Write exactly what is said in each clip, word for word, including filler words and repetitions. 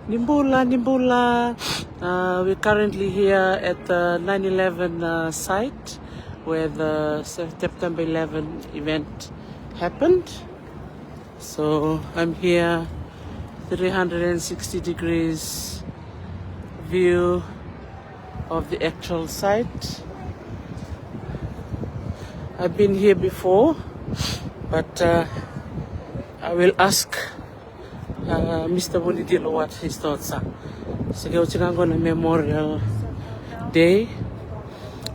Ni bula, ni bula. Uh, we're currently here at the nine eleven uh, site where the September eleven event happened. So I'm here, three hundred sixty degrees view of the actual site. I've been here before, but uh, I will ask uh, Mister Vunidilo what his thoughts are. So, qo na Memorial Day.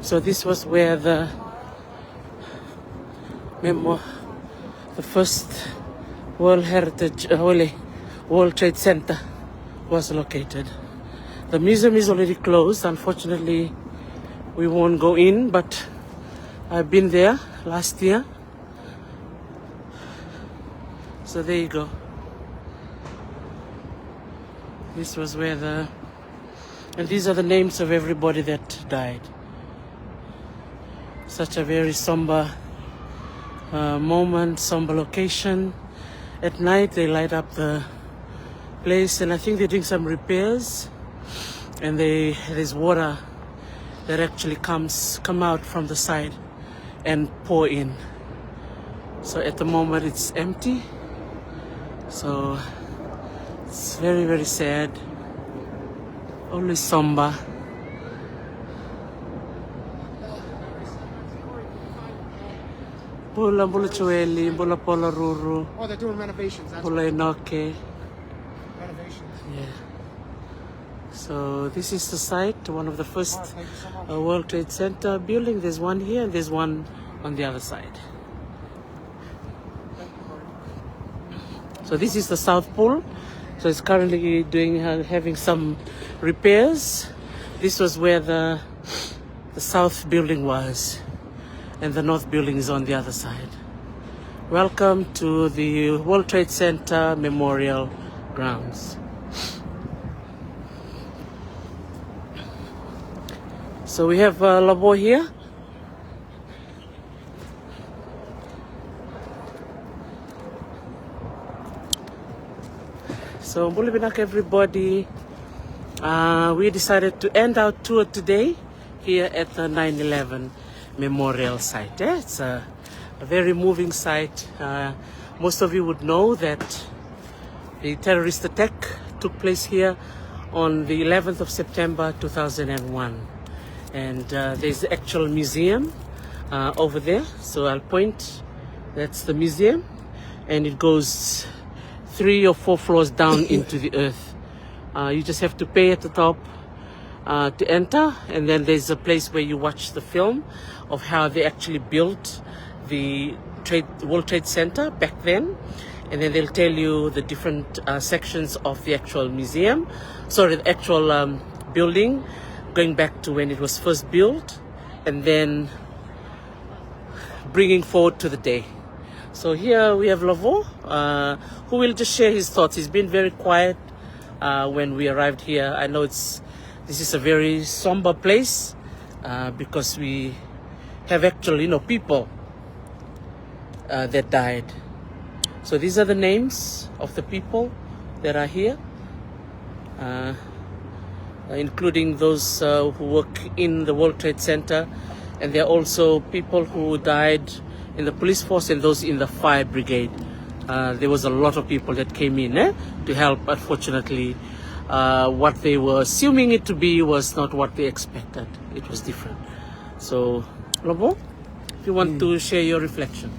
So this was where the memo- the first World Heritage, uh, World World Trade Center was located. The museum is already closed. Unfortunately, we won't go in, but I've been there last year. So there you go. This was where the, and these are the names of everybody that died. Such a very somber uh, moment, somber location. At night, they light up the place, and I think they're doing some repairs. And they, there's water that actually comes come out from the side and pour in. So at the moment, it's empty. So it's very, very sad. Always somber. Bula, bula Joeli, bula Pola Ruru, Oh, they're doing renovations. That's bula Enoke. Renovations. Yeah. So this is the site, one of the first Oh, thank you so much. uh, World Trade Center building. There's one here and there's one on the other side. So this is the South Pool. So it's currently doing uh, having some repairs. This was where the the south building was, and the north building is on the other side. Welcome to the World Trade Center Memorial Grounds. So we have uh, Lavo here. So, bula vinaka everybody. Uh, we decided to end our tour today here at the nine eleven Memorial Site. Eh? It's a, a very moving site. Uh, most of you would know that the terrorist attack took place here on the eleventh of September two thousand one. And uh, there's the actual museum uh, over there. So I'll point, that's the museum. And it goes three or four floors down into the earth. Uh, you just have to pay at the top uh, to enter, and then there's a place where you watch the film of how they actually built the trade World Trade Center back then, and then they'll tell you the different uh, sections of the actual museum, sorry, the actual um, building, going back to when it was first built, and then bringing forward to the day. So here we have Lavo, uh, who will just share his thoughts. He's been very quiet uh, when we arrived here. I know it's this is a very somber place uh, because we have actually, you know, people uh, that died. So these are the names of the people that are here, uh, including those uh, who work in the World Trade Center, and there are also people who died in the police force and those in the fire brigade. Uh, there was a lot of people that came in eh, to help. Unfortunately, uh, what they were assuming it to be was not what they expected. It was different. So, Lavo, if you want to share your reflection.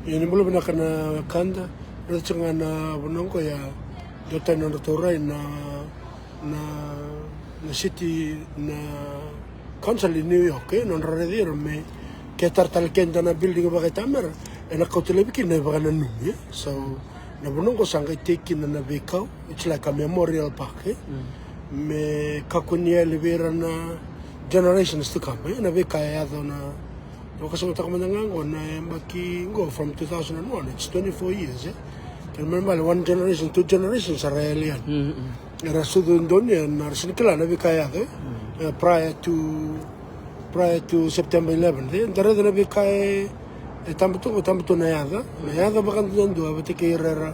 Ia ni bula vinaka na wekada, raica ga na vanua oqo ia, dua tani nodratou rai na, na, na city, na council i New York, e, nodra raici ira me ke tara tale keda na building vakaitamera, ena kauta laivi kina na ivakananumi, e. So, na vanua oqo sa qai tei kina na veikau, it's like a memorial park, e. Me kakua ni yali vei ira na generations to come, e, na veika e yaco na, na vakasamataka mada ga oqo na yabaki oqo from two thousand and one, it's twenty-four years, e. Kena ibalebale one generation, two generations era yali yani. Era sucu donuya, era sega ni kila na veika e yaco, e. E, prior to, prior to September eleven, e. Da raica na veika e, e tabu tu, tabu tu na yaca. Na yaca vakadudua vata kei ira era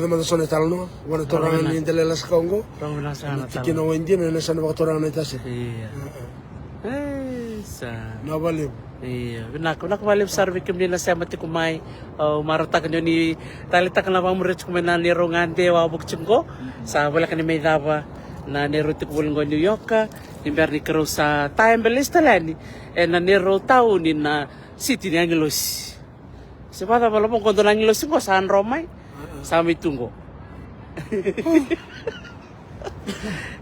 rogoca mada so na italanoa vua na turaga ni Delailasa ka oqo. Rogoca mada so na tikina oqo e dina ena yasana vakaturaga na Naitase. Ia. Sa. Na valevu. Ia, vinaka, vinaka valevu sara vei kemuni na sema tiko mai. Au marautaka ni o ni taleitaka na vakamuri tiko mai na neirau gade wavoki tiko qo. Sa voleka ni mai cava na neirau tiko voli qo New York. Ni bera ni keirau sa taembelesi tale yani ena neirau tauni na siti ni agilosi. Se vakacava lavo qo dua na agilosi qo sa dro mai. Sa mai tu qo.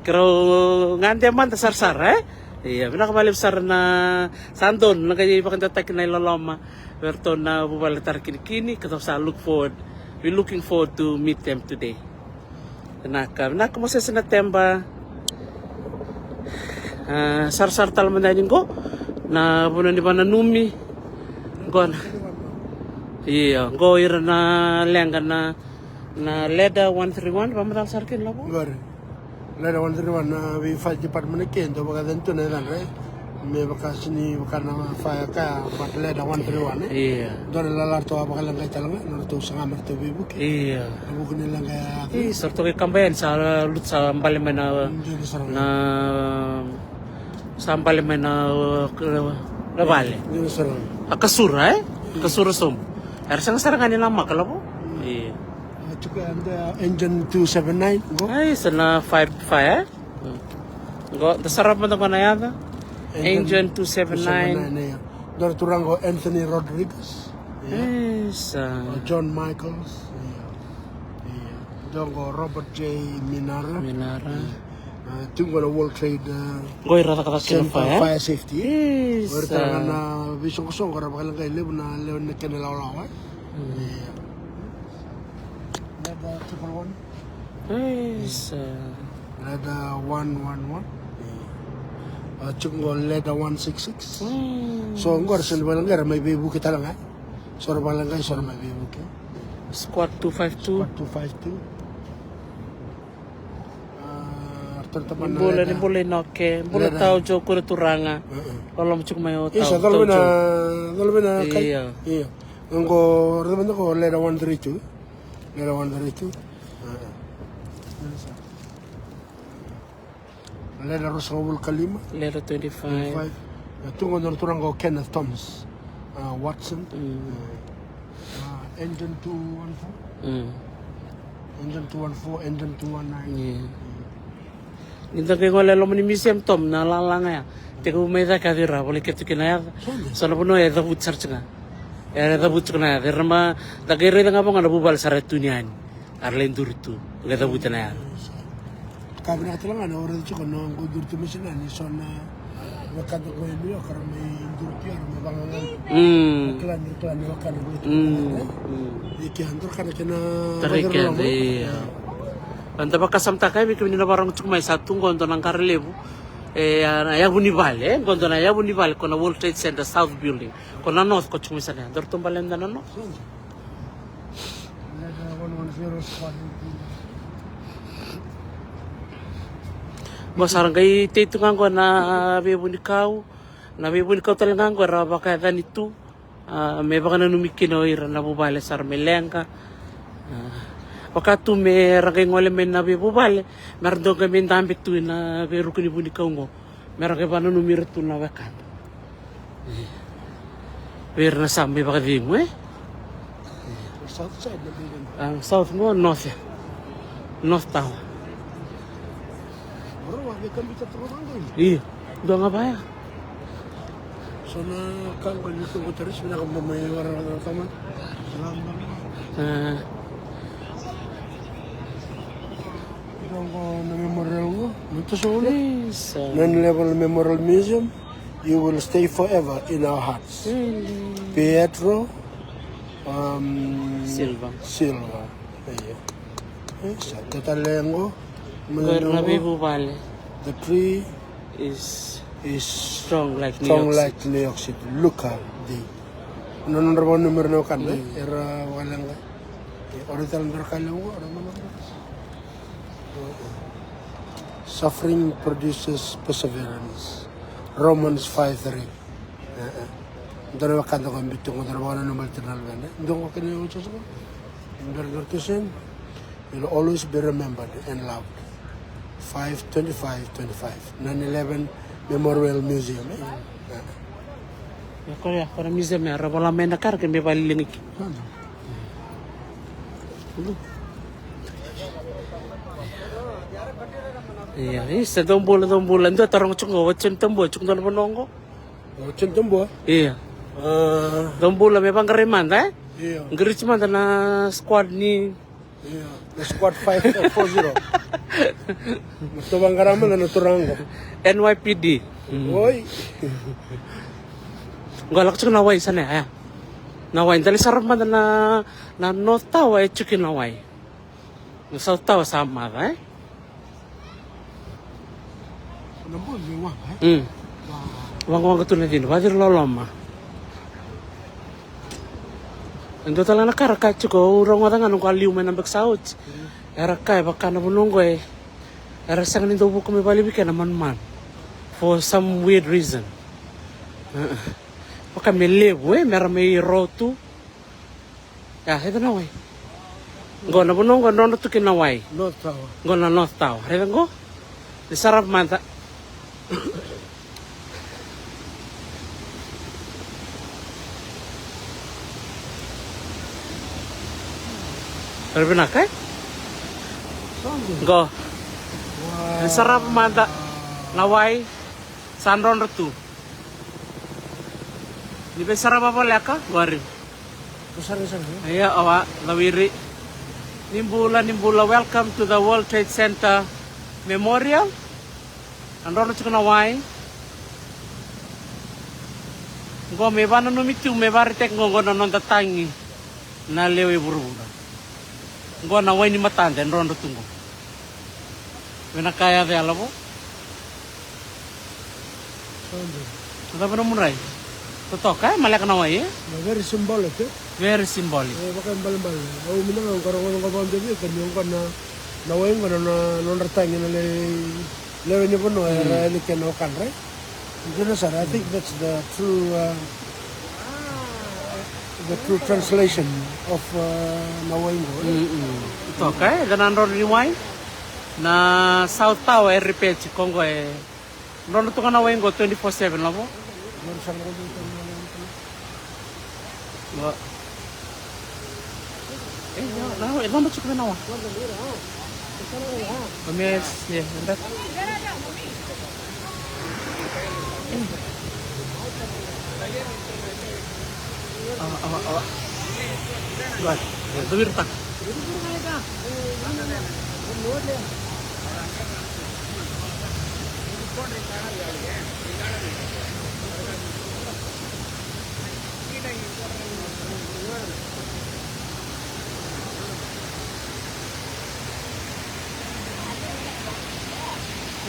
Keirau gade mada sarasara e. Ia, vinaka valevu sara na sa donu na qai vakadewataki na iloloma vei iratou na vuvale tara kinikini, keirau sa look forward, we looking forward to meet them today. Vinaka, vinaka Mosese na teba. Ah, sarasara tale mada yani qo na vanua ni vananumi. Qo na, ia, qo ira na leqa na, na ladder one three one, vakamacala sara kina lavo. Qori. Ladder one three one, na vei fire department ke dau vakacani tu na yacadra e. Me vaka sini vaka na fire ka, but ladder one three one e. Ia. Dua na lala ratou a vakaleqai tale ga, na ratou saga me ratou veivuke. Ia. Na vuku ni leqa ya. Io, sa ratou qai kaba yani sa lutu sa bale mai na, dina sara ga, na sa bale mai na, na vale. Dina sara ga. A kasura e? Kasura sobu. Era sega sara ga ni namaka lavo. Ia. A, tiko ya na engine two seven nine qo. Ai, sa na five five e? Qo da sarava mada qo na yaca. Engine, engine two seven nine. Two seven nine, ia. Dua na turaga qo Anthony Rodriguez. Ia. Isa. O John Michaels. Ia. Ia. Dua qo Robert J Minara. Minara. Ia. A, tu qo na World Trade, a, qo ira cakacaka kina Center fire, e? Fire safety. Isa. Qo ira tale ga na veisoqosoqo ra vakaleqai levu na lewe ni kena ilawalawa. Mm. Ia. Ladder triple one. Isa. Ladder one one one. Ia. A, tiko qo ladder one six six. Mm. So qo ra sega ni vakaleqai, ra mai veivuke tale ga. So ra vakaleqai, so ra mai veivuke. Squad two five two. Squad two five two. A, ratou na tabana ni bula, ladder. Ni bula Inoke, bula. Ladder. Tau Joe, kura turaga. Loloma tiko mai o Tau, Joe. Isa, colo vei na, colo vei na kai. Ia. Ia. Qo, raica mada qo ladder one three two. Ladder one three two. A. Ladder ruasagavulu ka lima. Ladder twenty-five. Twenty-five. E tu qo dua na turaga o Kenneth Thomas, a, Watson. Mm. A, engine two one four. Mm. Engine two one four, engine two one nine. Yeah. Mm. Ni da qai gole e loma ni museum, Tom, na lalaga ya. Tekivu mai cake, a cira volai kece tu kina yaca. So na vanua e cavuti sara tiko ga. E cavuti tiko na yaca. Era ma, da qai raica ga vaka ga na vuvale sa ra tu ni yani. Era lai duri tu, qai cavuta na yaca. Ka vinaka tale ga na o raica tiko na qo duri tu mai Sinai, so na wekada qo e New York, era mai duri tu, era mai vagagana. Mm. Kila ni, kila ni wekada qo tu. Mm. Mm. Ia, keda, keda na kena. Tarai keda, ia. Eda vakasamataka, e, vei kemuni na vakarorogo tiko mai, sa tu qo dua na qara levu. E, a, na yavu ni vale, e, qo dua na yavu ni vale, ko na World Trade Center South Building. Ko na North, ko tiko mai sa na, dou ratou bale mada na North. Qo sa ra qai tei tu ga qo na veivunikau. Na veivunikau tale ga qo era vakayacani tu, a, me vakananumi kina o ira na vuvale sa ra mai leqa. A, vaka tu me ra qai gole mai na veivuvale, me ra dau qai mai dabe tu ena veiruku ni vunikau qo. Me ra qai vakananumi ira tu na wekada. E. Vei ira na sa mai vakacegu, e? South side na building. A, South qo, North ya. North Tower. Io, dua ga vaya. So na ka qo ni tu qo, Teres, vinaka mo mai waraka tama. A. Qo na memorial qo, na toso qo. Isa. Nine eleven Memorial Museum, you will stay forever in our hearts. Really? Pietro, um, Silva. Silva. Io. Isa, totale qo. Qo ira na veivuvale. The tree is, is strong like New York City. Strong like New York City. Luka, the. Na nodra vakananumi ira na wekada, mm, era vakaleqa. E, o ira tale na ka levu qo, o ira na. Suffering produces perseverance. Romans five three. E, e. Dua na wekada qo e biu tu qo, dua na vakananumi baleta na luvena. Dua qo kena iuca qo. Dua na, dua na tusin. You'll always be remembered and loved. Five twenty-five twenty-five. Nine eleven Memorial Museum, e? E. Koya, koya na museum ya, ra vola mai na ka ra ke me valiligi. Ia, isa, dou bula, dou bula. Dua taroga tiko qo, what's in Tabua, tiko dua na vanua qo? What's in Tabua? Ia. Ah. Dou bula, me vaqarai mada, e? Ia. Qiriti mada na squad ni Io, na squad five four zero. Mo tou vaqara mada na turaga qo. N Y P D. Oi. Qo lako tiko na wai sa ne, e? Na wai, dali sara mada na, na North Tower e tiko na wai. Na South Tower sa mada, e? Na bua me waqa, e? Mm. Wa- Waqawaqa tu na cina, vaciri loloma. E dua tale ga na ka ra kaya tiko, au rogoca ga noqu a liu mai na beka sa oti. Mm. Era kaya vaka na vanua oqo e, era sega ni dau vuka mai vale vei kena manumanu. For some weird reason. Uh-uh. Vaka me levu, e, mera mai ro tu. Ia, raica na wai. Qo na vanua qo drodro tu kina na wai. North Tower. Qo na North Tower. Raica qo. Ni sarava mada. Raica vinaka, e? Qo. Wow. Ni sarava mada. Na wai. Sa drodro tu. Ni veisarava voleka, qori. Ko sara, sara, e? Ia, awa, Lawiri. Ni bula, ni bula. Welcome to the World Trade Center Memorial. Na drodro tiko na wai. Qo me vananumi tu, me varetaki qo, qo na noda tagi. Na lewe i vuravura. Qo na wai ni matada e drodro tu qo. Vinaka, yaco yalavo. Sa dina. Cava na murai? Totoka, e? Maleka na wai, e? Na very symbolic, e? Very symbolic. E, vakaibalebale. Au mina ga qara qo, qo vakadevi ka ni qo na, na wai qo na, na nodra tagi na le, lewe ni vanua, mm, era yani kina o kadra, e? Dina sara, I think that's the true, uh, the true translation of, uh, na wai qo, e? Mm-mm. Toka, e? Dua na drodro ni wai. Na South Tower e repair tiko qo, e. Drodro tu ga na wai qo twenty-four seven, lavo. Qo. E, na, na, e, drodro tiko mai na wai. Kami, e, e, e, Awa, awa, awa. Qo, e, dou viritaka.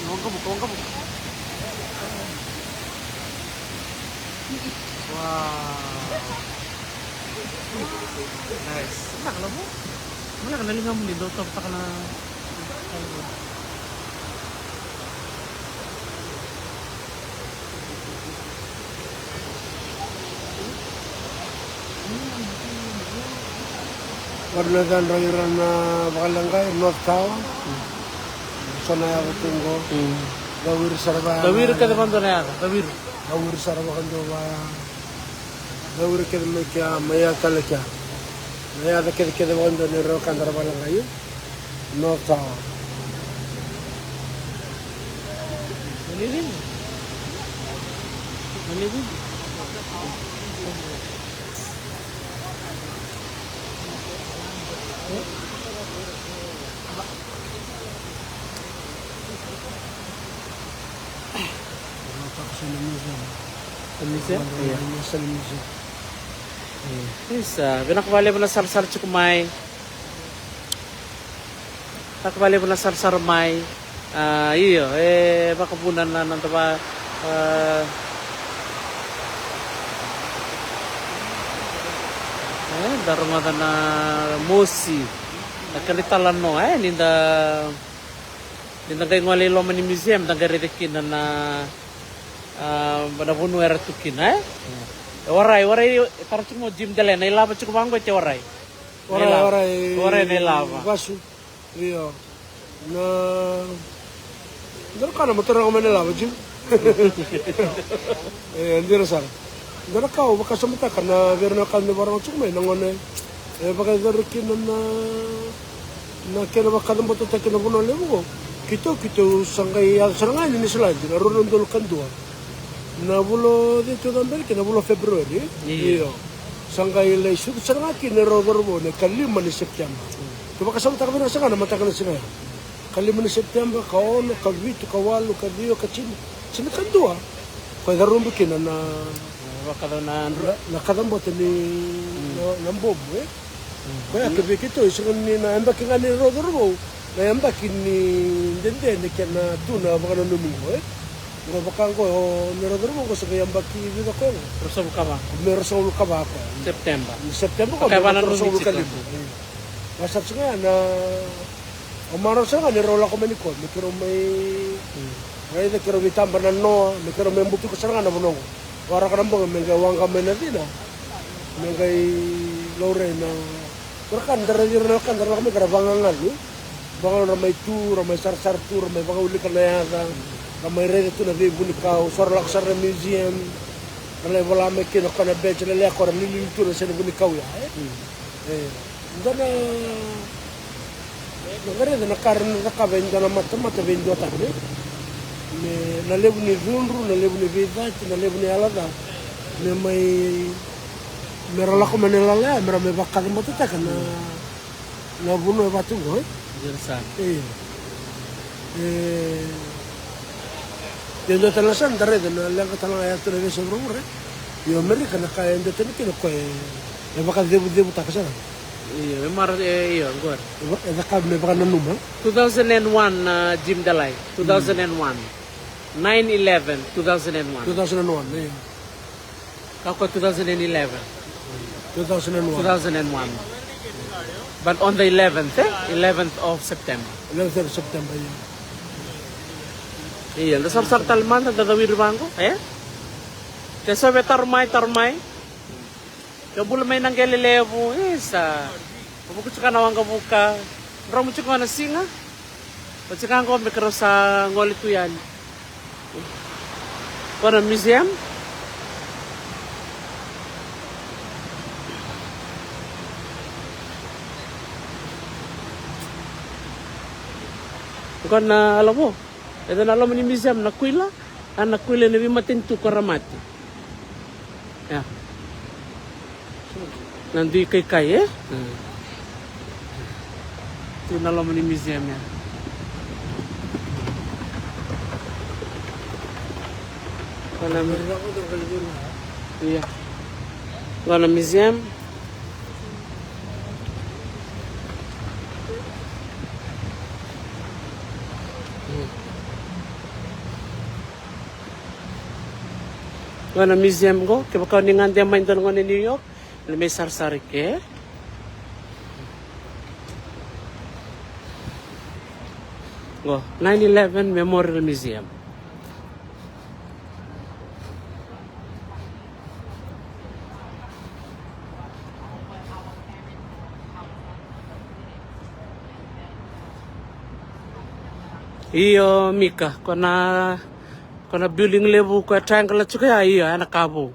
Waqavuka, waqavuka. Wow. Nice. Vinaka, lavo. Vinaka na ligamuni, dau tovataka na. Qori na yacadra o ira na vakaleqai, North Tower. So na yaca tu qo. Mm. Cawiri sara vaya. Cawiri kece vakadua na yaca, cawiri. Cawiri sara vakadua vaya. Cawiri kece mai kea, mai yaca tale kea. Na yaca kecekece vakadua ni ra wekada ra vakaleqai. North Tower. Sa museum? Ia. Sa museum. Ia. Isa, vinaka vakalevu na sarasara tiko mai. Vinaka vakalevu na sarasara mai. A, io, e vakavuna na, na noda va, a, e, da rogoca na mosi. Na kena italanoa, e, ni da, ni da qai gole i loma ni museum, da qai raica kina na, a, na vanua era tu kina, e? E warai, warai, e tara tiko mo Jim Dele, na ilava tiko vaqo e te warai. Warai, warai. Warai na ilava. Vasu. Io. Na, dua na ka na mataraga mai na ilava, Jim. E, dina sara. Dua na ka au vakasamataka na vei ira na wekada ni vakarorogo tiko mai na gauna e vakayacori kina na, na kena vakacabotetaki na vanua levu oqo. Keitou, keitou sa qai yaco sara ga yani Niusiladi na rua na udolu ka dua. Na vula o cei tou cabori kina, na vula o February. Io. Io. Sa qai lai sucu sara ga kina e rau cauravou na ikalima ni Sepiteba. Tou vakasamataka vinaka sara ga na mataka na siga ya. Kalima ni Sepiteba, ka ono, ka vitu, ka walu, ka ciwa, ka tini, tini ka dua. Ko e carubi kina na, na, na kacabote ni, na, na bobu, e? Koya ke vei keitou e sega ni na yabaki ga ni rau cauravou, na yabaki ni dede ni kena tu na vakananumi qo, e? Qo vaka qo ni rau cauravou qo sa qai yabaki vica koya qo? Ruasagavulu ka va. Me ruasagavulu ka va koya. Sepiteba. Ni Sepiteba qo me ruasagavulu ka lima. Io. Sa sega ya na O marau sara ga ni rau lako mai ni koya me keirau mai raica, keirau veitaba na noa, me keirau mai butuka sara ga na vanua oqo. Waraka na bogi me qai waqa mai na cina, me qai laurai na, ra ka da raici ira na wekada ra lako mai, ra vagagalu. Vagagalu, ra mai tu, ra mai sarasara tu, ra mai vakaulika na yaca, ra mai raica tu na veivunikau, so ra lako sara na museum, ra lai vola mai kina o koya na badge lailai, o koya ra lilili tu na sena vunikau ya, e? E, dua na, na qai raica na ka ra na cakava e dua na matamata vei dua tani, e? Me na levu ni cudru, na levu ni veicati, na levu ni yalo ca. Me mai, me ra lako mai na ilala ya, me ra mai vakacabotetaka na, na vanua e vatu qo, e? Dina sara. Io. E, e dua tale na sa da raica na leqa tale ga e yaco tu na veiyasai vuravura, e? Io, Amerika na ka e dua tani kina o koya e, e vakacevucevutaka sara. Io, e mara, e, io, qori. E va-, e cakava me vakananuma. Two thousand and one, uh, Jim Dalai. Two thousand and one. Nine eleven, two thousand and one. Two thousand and one, io. Ka ko two thousand and eleven. Two thousand and one. Two thousand and one. But on the eleventh, eh? Eleventh of September. Eleventh of September, io. Io, da sarasara tale mada, da cawiri vaqo, eh? Ke so vei taro mai, taro mai. Ke bula mai na qele levu, isa. Ko vuku tiko na waqavuka. Dromu tiko na siga. Oti ga qo me keirau sa gole tu yani. Qo na museum. Qo na lavo. E dua na loma ni museum na kuila. A na kuila na veimatanitu ko ra mate. Ya. Na dui kaikai, e? Mm. Tu na loma ni museum ya. Qo na, ia. Qo na museum. Mm. Qo na museum qo, kevaka o ni gade mai dua na gauna e New York, ni mai sarasara i ke. Qo, nine eleven Memorial Museum. Io, Mika, ko na, ko na building levu, ko na triangle tiko ya, io, ya na ka vou.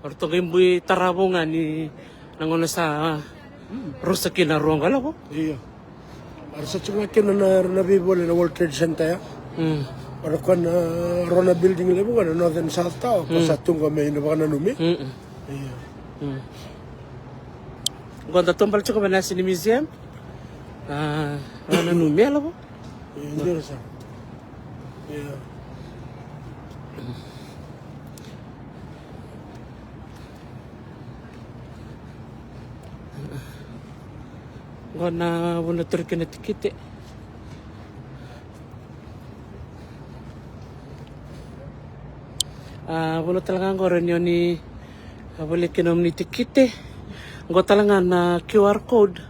O ratou qai bui tara vou ga ni na gauna sa rusa kina rua qo, lavo. Io. Era sa tu ga kina na, na veivoli na World Trade Center ya. Mm. Era ko na rua na building levu ga na North and South Tower, ko sa tu ga mai na vakananumi. Mm-mm. Io. Mm. Qo da tobala tiko mai na yasa ni museum. A, vakananumi, e, lavo. Io, dina sara. Io. Qo na vanua turi kina tikite. A, vanua tale ga qo rawa ni o ni, a, volia kina nomuni tikite. Qo tale ga na Q R code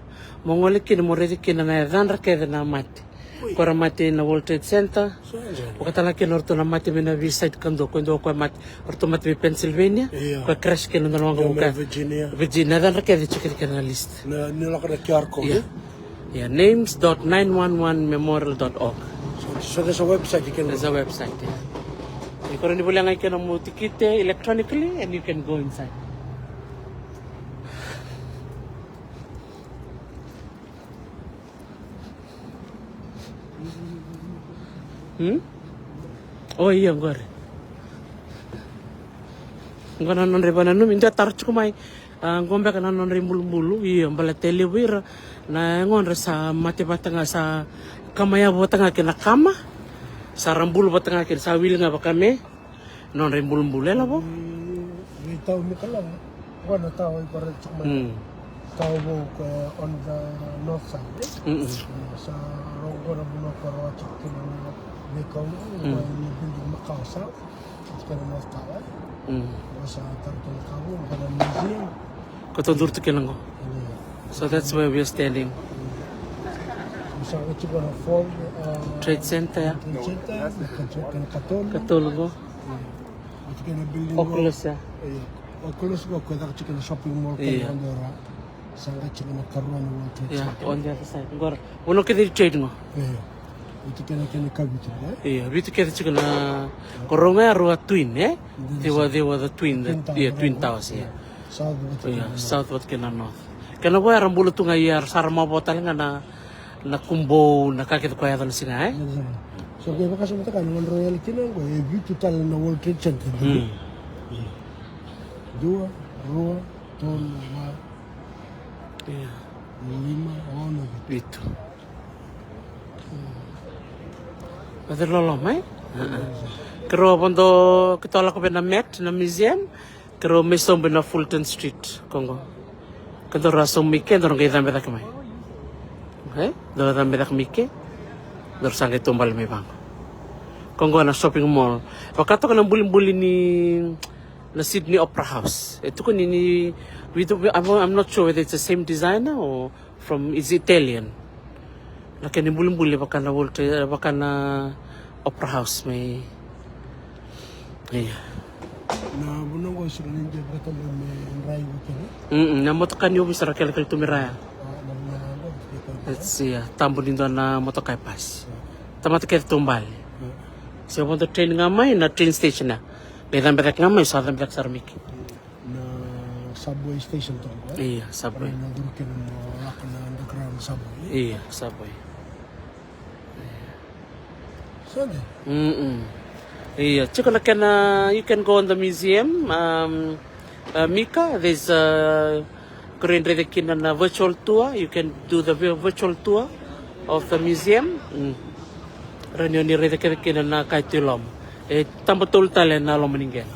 mo gole kina mo raici kina na yacadra kece na mate. Ko ra mate na World Trade Center. Vaka tale ga kina o ratou na mate mai na veiside kadua, ko e dua ko e mate, o ratou mate mai Pennsylvania. Io. Ko e crash kina na dua na waqavuka. Virginia. Virginia, na yacadra kece tiko kina na list. Na, ni lako na Q R code, io? Io, names dot nine one one memorial dot org. So, so there's a website you can. There's a website, yeah. Iko rawa ni volia ga i kena mo tikite electronically and you can go inside. Hmm? O ia, qori. Qo na nodra ivananumi, dua taro tiko mai. A, qo beka na nodra ibulubulu, io, baleta e levu ira na yagodra sa mate vata ga, sa kama yavu vata ga kei na kama. Sa ra bulu vata ga kei na, sa wili ga vaka me nodra ibulubulu, e lavo? Ni tau ni kalaga. Qo na tau i kore tiko mai. Mm. Tau vou ko on the north side, eh? Mm-mm. Sa rogo na vanua ko rogo tiko kina na veikau, mm, ko ni building makawa sa. It's kena north tower. Mm. Qo sa tau tiko na kavu, qo na museum. Ko tou duri tu kina qo. Yeah. So that's where we are standing. Sa oti qo na Ford, uh, Trade Center, ya. Trade Center, na Katol-, na Katolu. Katolu qo. Oti kena building qo. Oculus, ya. Yeah. Oculus qo, ko caka tiko na shopping mall, yeah, kena dora. Sa qai tiko na karua na World Trade, yeah, Center. On the other side. Qora. Vanua kece ni trade qo. Yeah. Oti kena, kena kavitu, eh? Yeah, vitu kece tiko na, ko rogo ya rua twin, eh? They were, they were the twin, the, yeah, twin towers, yeah. South vata kei na north. South vata kei na north. Kena vo era bula tu ga, ia sa ra mavoa tale ga na, na kubou, na ka kece ko yaco na siga, eh? So, ke vakasamataka na nodrau yali kina qo, e vitu tale na World Trade Center. Mm. Dua, rua, tolu, va, ia, lima, ono, vitu. Vata loloma, eh? Keirau vodo, keitou lako vei na Met, na museum. Keirau mai sobu na Fulton Street, ko qo. Kedaru a sobu mai ke, daru qai cabe cake mai. Okay? Daru cabe cake mai ke. Daru sa qai taubale mai vaqo. Ko qo na shopping mall. Vaka toka na bulibuli ni na Sydney Opera House. E tukuni ni, we do, I'm, I'm not sure whether it's the same designer or from, is Italian. Na kena ibulibuli vaka na World Trade, vaka na Opera House mai. Ia. Na vanua qo sa na qai vakatoba me dry weekend. Mm, na motoka ni ovisa ra kelekele tu me raya. Ah, na vanua qo. Let's see, ia. Tabu ni dua na motoka e pasi. Tamata kece taubale. Se vodo train ga mai na train station ya. Qai cabe cake ga mai, sa cabe cake sara mai ke. Na subway station toka, eh? Ia, subway. Ena duri kina mo lako na underground subway. Ia, subway. Ia. So there. Mm-mm. Ia, tiko na kena, you can go on the museum, um, uh, Mika, there's, uh, ko rawa ni raica kina na virtual tour, you can do the vi-, virtual tour of the museum. Mm. Rawa ni o ni raica kece kina na ka e tu i loma. E taba tolu tale na loma ni qele.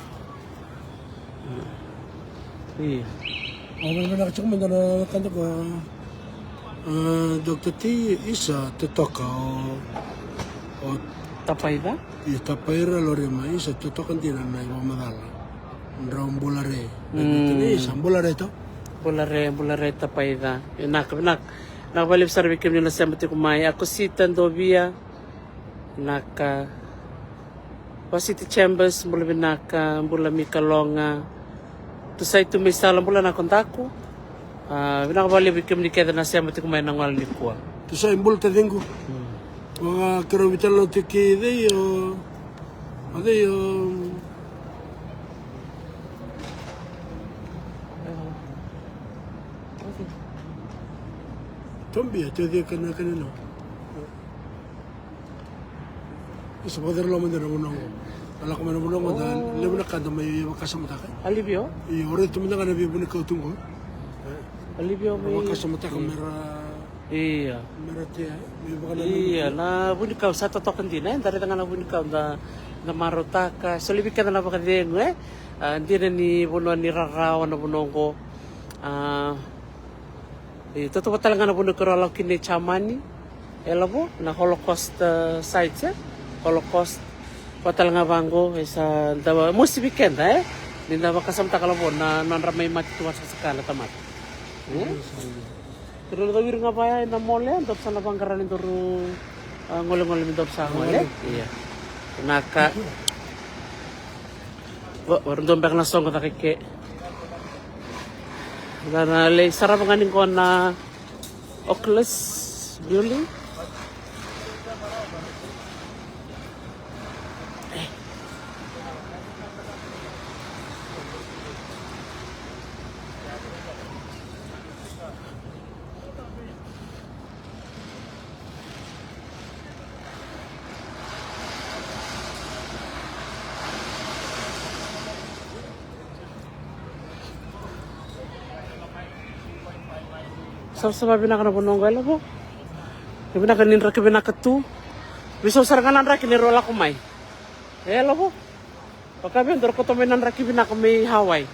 Ia. Au vinavinaka tiko mada na wekada ko, a, Doctor T, isa totoka o, o Tapaica? Ia, Tapaira Lorima, isa totoka dina na ivakamacala. Drau bula re. Mm. Isa bula re to? Bula re, bula re Tapaica. Vinaka, vinaka. Vinaka vakalevu sara vei kemuni na sema tiko mai. Akosita Dovia. Vinaka. Vasiti Chambers, bula vinaka, bula Mika Loga. Tusai tu mai sala, bula na kodaku. A, vinaka vakalevu vei kemuni kece na sema tiko mai na gole nikua. Tusai, bula taciqu. Mm. Vaka keirau veitalanoa tiko kei cei o, o cei o Tobia, tei o cei kana kana no. Isa, vakacera loma dina na vanua qo. Na lako mai na vanua qo, da levu na ka da mai vakasamataka. Alivio? Io, o raica tu mada ga na veivunikau tu qo. Alivio mai. Vakasamataka mera. Ia. Mera tea, me vakananumi. Ia, na vunikau sa totoka dina, e, da raica ga na vunikau da, da marautaka. Soli vei keda na vakacegu, e. A, dina ni vanua ni rarawa na vanua qo. A, E, tautauvata tale ga na vanua keirau a lako kina i Jamani. E lavo na Holocaust, e, sites, e? Holocaust. Vata tale ga vaqo, e sa da mosi vei keda, e? Ni da vakasamataka lavo na nodra mai mate tu vakasakasaka na tamata. E? Keirau na cowiri ga vaya ena mole, daru sa na vaqara ni daru, a, golegole me daru sa gole. Ia. Vinaka. Vo, varu dua beka na soqo caka i ke. Da na lai sarava ga ni qo na Oculus Building. E. Savasava vinaka na vanua qo, e lavo. Vinaka ni draki vinaka tu. Veisau sara ga na draki ni rau lako mai, e lavo. Vaka vei dou ra koto mai na draki vinaka mai Hawaii.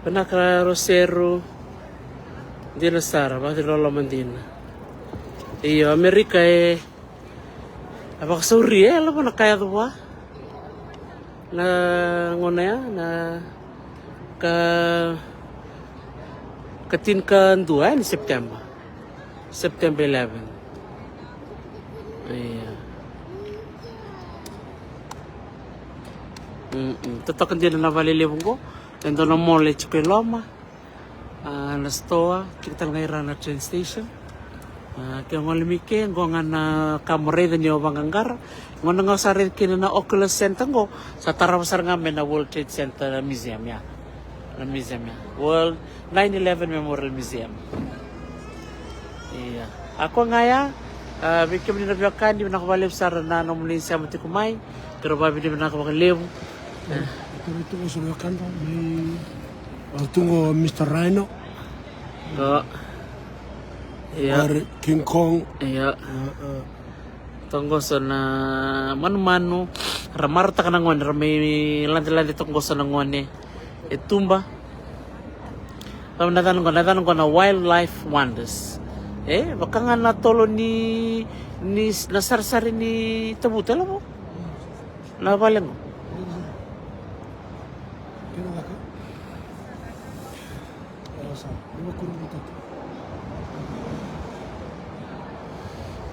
Vinaka Roseru. Dina sara, vakaci loloma dina. Io, Amerika e, a vakasauri e lavo na ka yaco vua. Na gauna ya na ka, ka tinikadua e ni September. September eleven. Ia. Mm-mm. Totoka dina na vale levu qo. E dua na mall e tiko i loma. A, na store, tiko tale ga i ra na train station. A, ke gole mai ke qo ga na ka mo raica ni o vaqaqara. Qo na ga o sa raica kina na Oculus Center qo, sa tarava sara ga mai na World Trade Center Museum ya. Na museum ya, World nine eleven Memorial Museum. Ia. A koya ga ya, a, vei kemuni na veiwekani, vinaka vakalevu sara na nomuni sema tiko mai. Keirau vakavinavinaka vakalevu. Keirau tu qo so na wekada mai, a, tu qo Mister Rhino. Ia. King Kong. Ia. Toqoso na manumanu, ra marautaka na gone, ra mai ladelade toqoso na gone e tuba. Vaka na cana qo, na cana qo na Wildlife Wonders. E vaka ga na tolo ni, ni na sarisari ni tavuta, e lavo. Na vale qo.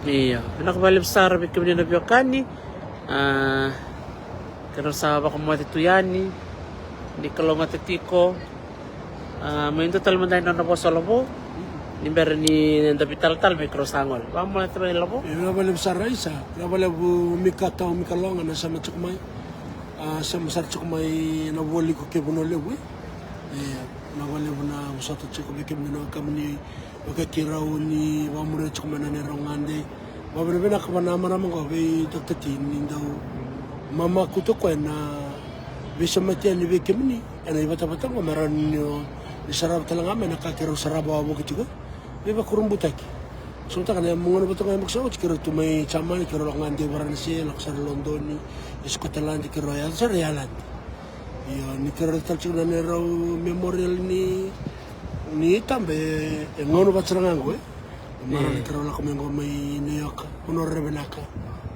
Ia, vinaka vakalevu sara vei kemuni na veiwekani. A, keirau sa vakamoce tu yani, ni kalougata tiko. A, mai dua tale mada e nona vosa o lavo. Ni bera ni da vitalatala mai keirau sa gole. Vakamoce mai lavo. Ia, vinaka vakalevu sara Isa, vinaka vakalevu Mika Tau, Mika Loga na sema tiko mai. A, sema sara tiko mai na Vualiku kei Vanua Levu, e. Ia, vinaka vakalevu na vosota tiko vei kemuni na wekamuni, vaka keirau ni vakamuria tiko mai na neirau gade. Vakavinavinaka vua na marama qo vei Doctor T ni dau mamakuta o koya na veisemati yani vei kemuni ena ivatavata qo me rawa ni o ni sarava tale ga mai na ka keirau sarava wavoki tiko. Veivakurabuitaki. Samataka na gauna vata ga yabaki sa oti keirau tu mai Jamani, keirau lako ga dei Varanasi, lako sara i Lodoni, i Scotland, keirau yaco sara i Ireland. Io, ni keirau raica tale tiko na neirau memorial ni, ni taba e, e gauna vata sara ga qo, e. E marau ni keirau lako mai qo mai New York, vanua rairai vinaka,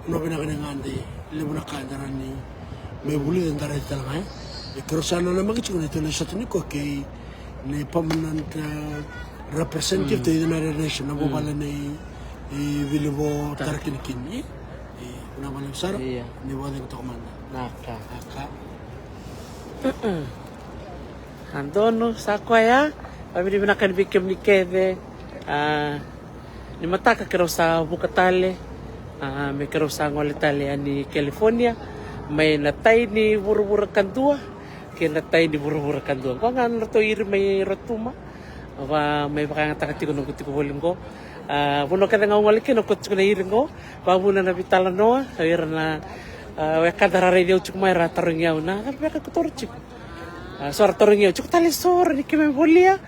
vanua vinaka ni gade, levu na ka eda rawa ni mai vulica, eda raica tale ga, e. E keirau sa nanamaki tiko na italai sota ni ko kei na permanent, e, representative to the United Nations, na vuvale nei, e, Vilivo Tarakina Kini. E, vinaka vakalevu sara. Ia. Ni vakacegu toka mada. Naka. Naka. A donu sa koya, vakavinavinaka yani vei kemuni kece. A, ni mataka keirau sa vuka tale, a, me keirau sa gole tale yani California, mai na tai ni vuravura kadua kei na tai ni vuravura kadua. Qo ga na nodratou iri mai Rotuma. Va, mai vakayagataka tiko noqu tiko voli qo. A, vanua kece ga au gole kina au kauta tiko na iri qo. Vakavuna na veitalanoa, o ira na, a, wekada ra raici au tiko mai ra tarogi au na cava beka ko taura tiko. A, so ra tarogi au tiko tale, so ra ni keimami volia.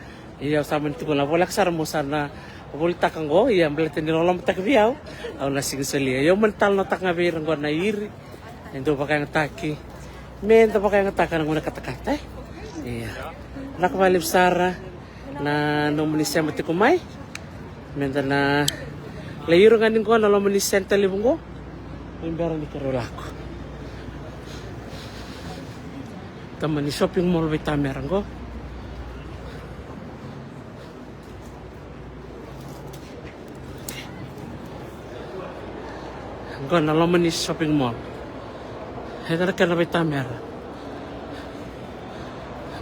Ia au sa mani tukuna, voleka sara mo sa na volitaka qo, ia baleta ni lolomataka vei au, au na sega ni solia. Ia au mani talanoataka ga vei ira qo na iri. E dau vakayagataki. Meda vakayagataka na gauna katakata, e? Ia. Vinaka vakalevu sara na nomuni sema tiko mai. Meda na lai iro ga ni qo na loma ni center levu qo. Ni bera ni keirau lako. Tama ni shopping mall vei tamera qo. Qo na loma ni shopping mall. E dua na kena veitamera.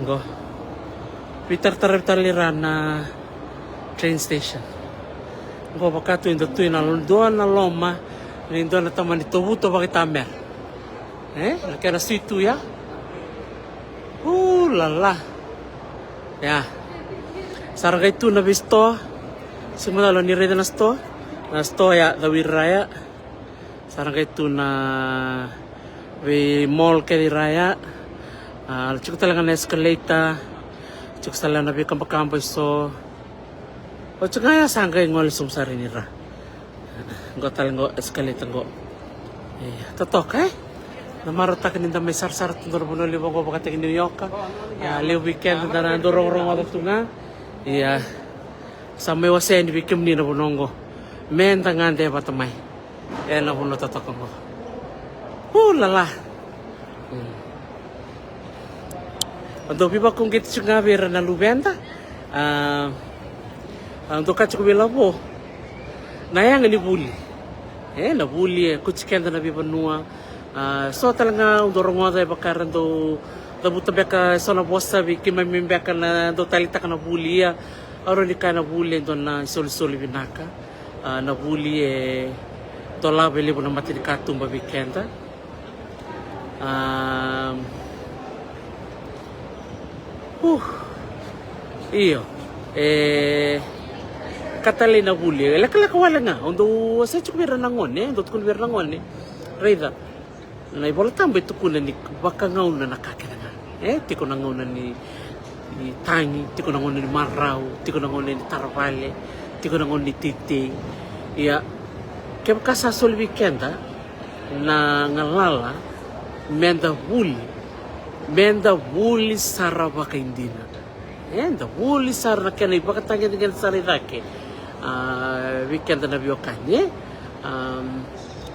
Qo. Veitarataravi tale ira na train station. Qo vaka tu e dua tu ena dua na loma ni dua na tamani tovuto vakaitamera. E? Na kena sui tu ya. Ulala. Ya. Sa ra qai tu na veisitoa. Sega macala ni raica na sitoa. Na sitoa ya, cau ira ya. Sa ra qai tu na vei mall kece ira ya. A, tiko tale ga na escalator. Tiko tale na veikabakaba eso. Oti ga ya sa qai gole sobu sara ni ra. Qo tale qo escalator qo. Ia, totoka, e? Na marautaka ni da mai sarasara tu dua na vanua levu qo vakataki New York. A, levu vei keda da na dau rogorogoca tu ga. Ia, sa mai wasea yani vei kemuni na vanua qo. Me da gade vata mai ena vanua totoka qo. Ulala. Mm. Au dau veivakauqeti tiko ga vei ira na luveda. A, au dau kaya tiko vei Lavo, na yaga ni vuli. E, na vuli e kauti keda na veivanua. A, so tale ga au dau rogoca e vaka era dau cavuta beka eso na vosa vei keimami beka na dau taleitaka na vuli. Ia, au rawa ni kaya na vuli e dua na isolisoli vinaka. A, na vuli e dolava e levu na matanikatuba vei keda. A, uh, io. E ka talei na vuli e lekaleka wale ga. Au dau wasea tiko vei ira na gone, au dau tukuna vei ira na gone. Raica. Na iVolatabu e tukuna ni vakagauna na ka kece ga. E tiko na gauna ni, ni tagi, tiko na gauna ni marau, tiko na gauna ni taravale, tiko na gauna ni teitei. Ia, kevaka sa soli vei keda na galala, me da vuli, me da vuli sara vakaidina. E da vuli sara na kena ivakatagedegede sara i cake. A, vei keda na veiwekani, e? A,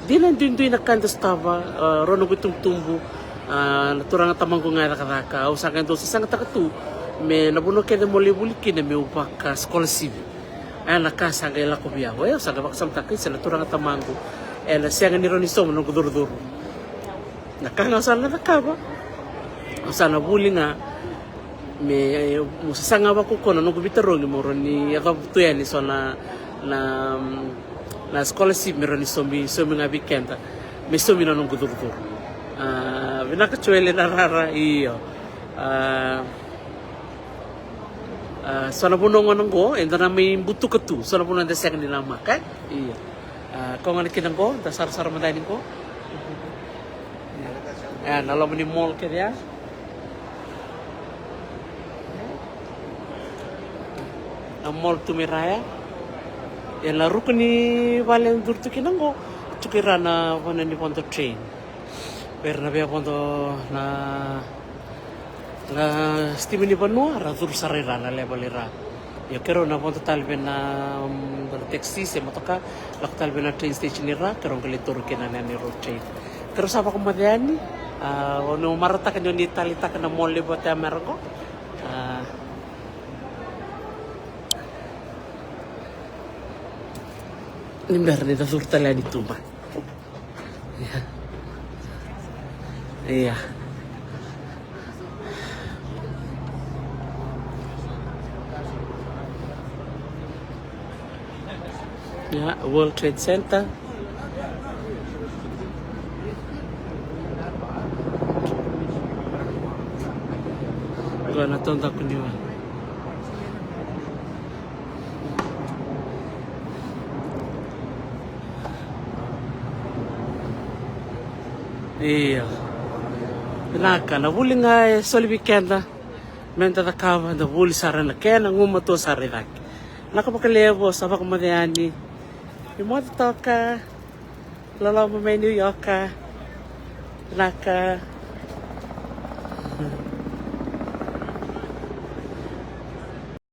dina duidui na ka eda sotava, a, rau noqu itubutubu, a, na turaga tamaqu ga e cakacaka, au sa qai dau sasagataka tu me na vanua kece mo lai vuli kina meu vaka scholarship. Ena ka sa qai lako vei au, e, au sa qai vakasamataka, isa, na turaga tamaqu ena sega ni rawa ni sauma na noqu curucuru. Na ka ga au sa na cakava, au sa na vuli ga me, e, mo sasaga vakaukauwa na noqu veitarogi mo rawa ni yacova tu yani so na, na, na scholarship me rawa ni saumi, saumi ga vei keda, me saumi na noqu curucuru. A, vinaka Joel na rara, io. A, A, so na vanua gona qo eda na mai butuka tu, so na vanua eda sega ni namaka, e? Io. A, ko gona kina qo, da sarasara mada yani qo. E, na loma ni mall kece ya. Na mall tu mai ra ya. E na ruku ni vale duri tu kina qo, tuku ira na vanua ni vodo train. Vei ira na via vodo na Na sitima ni vanua, ra curu sara i ra na level i ra. Io, keirau na vodo tale vei na, mm, taxi se motoka, lako tale vei na train station i ra, keirau qai lai taura kina na neirau train. Keirau sa vakamoce yani, a, o ni marautaka ni o ni taleitaka na mall levu vata ya mai ra qo. A, ni bera ni da curu tale yani tu mai. Ia. Ia. Ia, World Trade Center. Qo na taudaku ni wa. Ia. Vinaka, na vuli ga e soli vei keda. Me da cakava, da vuli sara na kena gumatua sara i cake. Vinaka vakalevu, sa vakamoce yani. Ni moce toka. Loloma mai New York. Vinaka.